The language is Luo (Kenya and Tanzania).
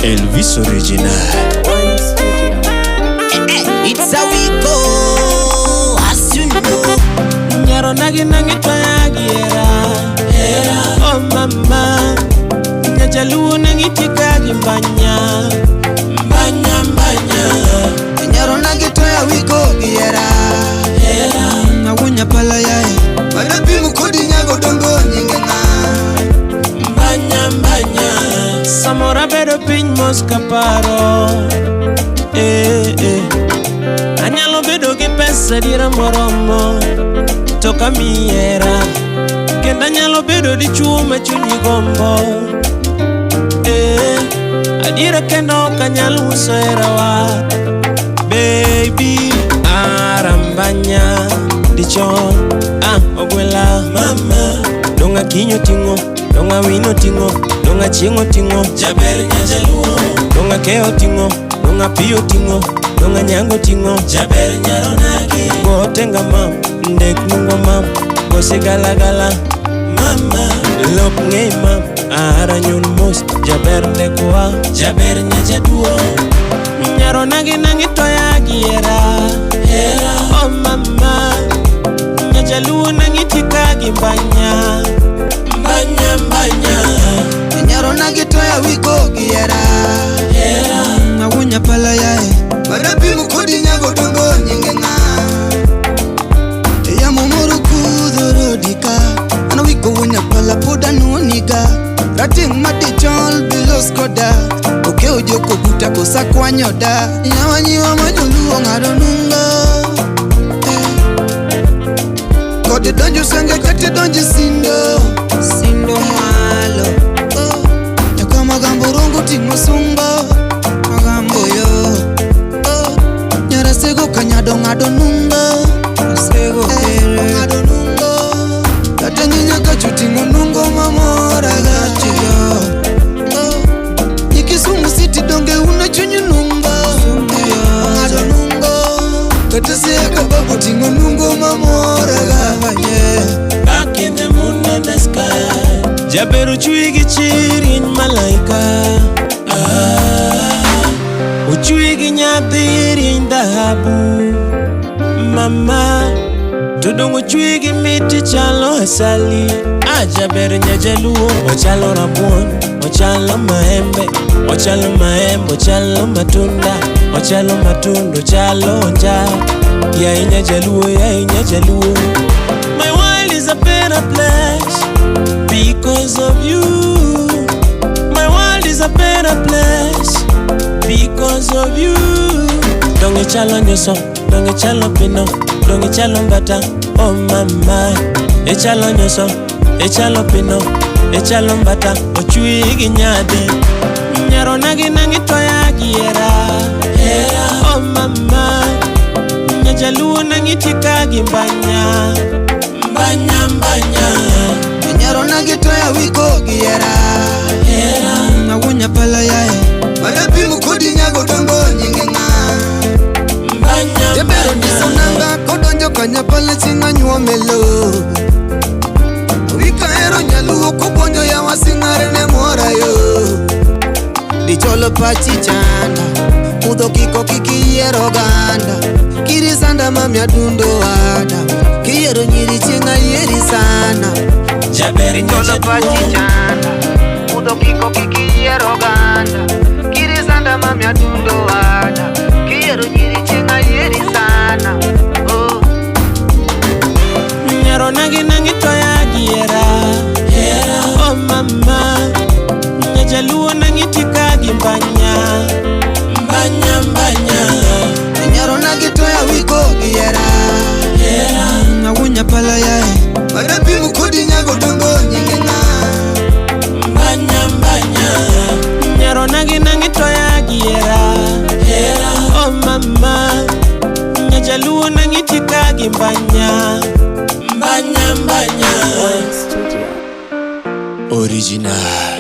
Elvis Original. It's a we go, as you know. Nyaro nagi nangi toya giera. Oh mama, nyajaluo nangi tika gi mbanya. Mbanya mbanya. Nyaro nagi toya wiko giera. Nawunya pala yae Madapingu kodi nyago dongo nyinge ng'a. Mbanya mbanya. Samora bedo piny mos kaparo. Eh, eh. Anyalo bedo gi pesa diera moromo to kamiera kendo anyalo bedo dichuo ma chunyi gombo eh, adiera kendo ok anyal uso herawa baby arambanya dichon ah ogwela mama donga kinyo ting'o donga wino ting'o donga chieng' oting'o jaber nyajaluo donga keyo ting'o donga piyo ting'o donga nyango ting'o jaber nyaronagi go tenga mam ndek nungo mam go sigalagala mama lok ng'e mam ahara nyon mos jaber ndekwa jaber nyajaduo nyaro nagi nangi toya giera oh mama nyajaluo nangi tika gi mbanya mbanya mbanya Nyaro nagi toya wiko giera. Nawunya pala yae Madapingu kodi nyago dongo nyinge ng'a. Yamo moro kudho rodika An wiko wunya pala pod anuoniga Rateng' madichol bilos koda Okewo joko buta kosa kwanyo da Yawa nyiwa ma joluo ng'ado nungo eh. Kod donjo senge kata donjo sindo Sindo malo oh. Nyaka magambo rongo ting'o sungo Magambo yo oh. Nyarasego kanyado ng'ado nungo Asego kere ng'ado nungo Kata nyinya kachuting'o nungo mamora gachiyo oh. Nyikisumu City donge une chuny nungo Ng'ado nungo Kata siaka babu ting'o nungo mamora ga Back in the moon and the sky Jaber ochwe gi chir in malaika ah, Ochwe gi nyathi rieny dhahabu Mama To dong' ochwe gi miti chalo asali Ah, jaber nyajaluo Ochalo rabuon, ochalo maembe Ochalo maembe, ochalo matunda Ochalo matunda, ochalo onja Yae nyajaluo, yae nyajaluo My world is a better place because of you. My world is a better place because of you. Donge chalo nyoso, donge chalo pino, donge chalo mbata, oh mama. E chalo nyoso, e chalo pino, e chalo mbata, ochwi gi nyadhi. Nyaro nagi nangi toya giera, oh mama. Nyajaluo nangi tika gi mbanya, mbanya mbanya. Nyaro nagi toya wiko giera. Nawunya pala yae Madapingu kodi nyago dongo nyinge ng'a. Mbanya Jabero diso nanga kodonjo kanyapala chieng' anyuomelo Wika ero nyaluo kobonjo yawa sing'are ne mora yo. Dicholo pachi chanda Mudho kiko kikiyiero ganda Kirisanda mamia dundo ada Kiyiero nyiri chieng' ayieri sana Jaber Dicholo pachi chanda Mudho kiko kikiyiero ganda Kirisanda mamia dundo ada Kiyiero nyiri chieng' ayieri sana oh. Nyaro nagi nangi toya giera Oh mama Nyajaluo nangi tika gi mbanya Mbanya mbanya Nyaro nagi toya wiko giera. Nawunya pala yae Madapingu kodi nyago dongo nyinge ng'a. Mbanya mbanya Nyaro nagi nangi toya giera Oh mama Nyajaluo nangi tika gi mbanya Mbanya mbanya Original.